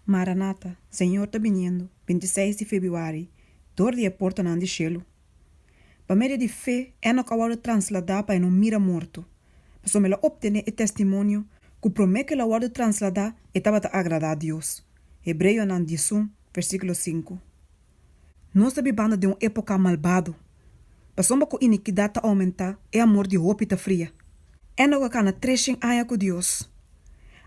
Maranata, Señor ta biniendo, 26 di febrüari, dor di e portanan di shelu. Pa medio di fe, Enok a wòrdu trasladá pa e no mira morto, pasobra el a optené e testimonio ku promé ku el a wòrdu trasladá e tabata agradá Dios. Hebreonan 11, versíkulo 5. Nos ta bibando den un époka malbado. Pasobra ku inikidat ta oumentá, e amor di hopi ta fria. Enok a kana 300 aña ku Dios.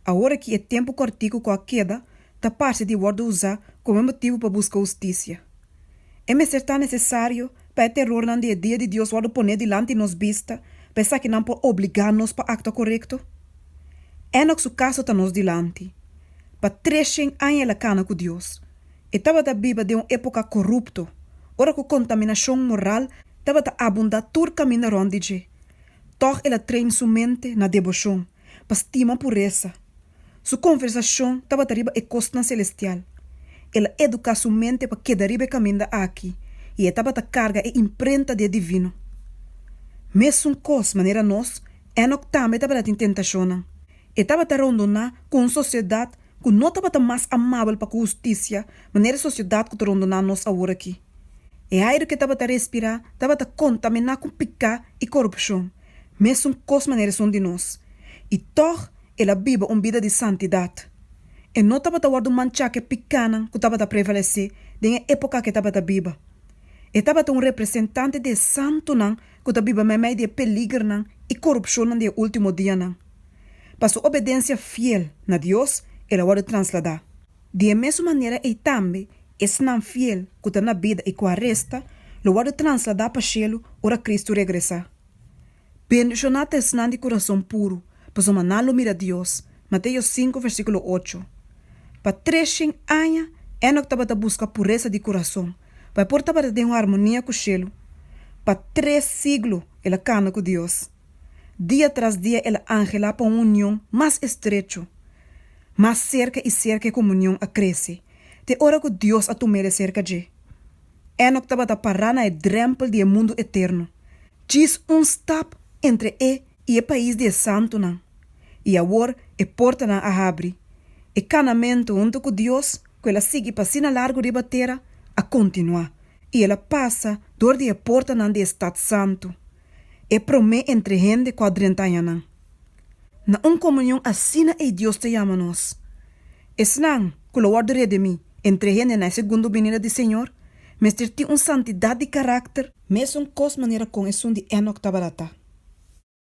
Awor aki e tempu kòrtiku ku a keda ta parse di wòrdu usá komo e motibu pa buska hustisia. E mester ta nesesario pa e terornan di e dia di Dios wòrdu poné dilanti nos bista pa esakinan por obligá nos pa aktua korekto? Enok su kaso ta nos dilanti. Pa 300 aña el a kana ku Dios. E tabata biba den un époka korupto, ora ku kontaminashon moral tabata abundá tur kaminda rònt di dje. Tòg el a train su mente na deboshon, pa stima puresa. Su konversashon tabata riba e kosnan selestial. El a eduká su mente pa keda riba e kaminda aki, i e tabata karga e imprenta di e divino. Mesun kos manera nos, Enok tambe tabata tin tentashonnan. E tabata rondoná ku un sosiedat ku no tabata mas amabel pa ku hustisia manera e sosiedat ku ta rondoná nos awor aki. E airu ku e tabata respirá tabata kontaminá ku piká i korupshon, mesun kos manera esun di nos. I tòg el a biba un bida di santidat. E no tabata wòrdu manchá ku e pikánan ku tabata prevalesé den e époka ku e tabata biba. E tabata un representante di e santunan ku ta biba meimei di e peligernan i korupshonnan di e último dianan. Pa su obedensia fiel na Dios, el a wòrdu trasladá. Di e mesun manera ei tambe, esnan fiel ku ta na bida i ku a resta lo wòrdu trasladá pa shelu ora Kristu regresá. Bendishoná ta esnan di kurason puru, pasobra nan lo mira Dios, Mateo 5, versíkulo 8. Pa 300 aña, Enok tabata buska puresa di kurason, pa e por tabata den un harmonia ku shelu. Pa tres siglo el a kana ku Dios. Dia tras dia el a anhelá pa un union mas estrecho. Mas serka i serka e komunion a krese, te ora ku Dios a tum'é serka dje. Enok tabata pará na e drèmpel di e mundu eterno, djis un stap entre e i e pais di e santunan. I awor e portanan a habri. E kanamentu huntu ku Dios, ku el a sigui pa asina largu riba tera, a kontinuá, i el a pasa dor di e portanan di e stat santu, e promé entre hende ku a drenta añanan. Na un komunion asina ei Dios ta yama nos. Esnan ku lo wòrdu redimí entre hende na e segundo binida di Señor mester tin un santidat di karakter, mesun kos manera kon esun di Enok tabata ta.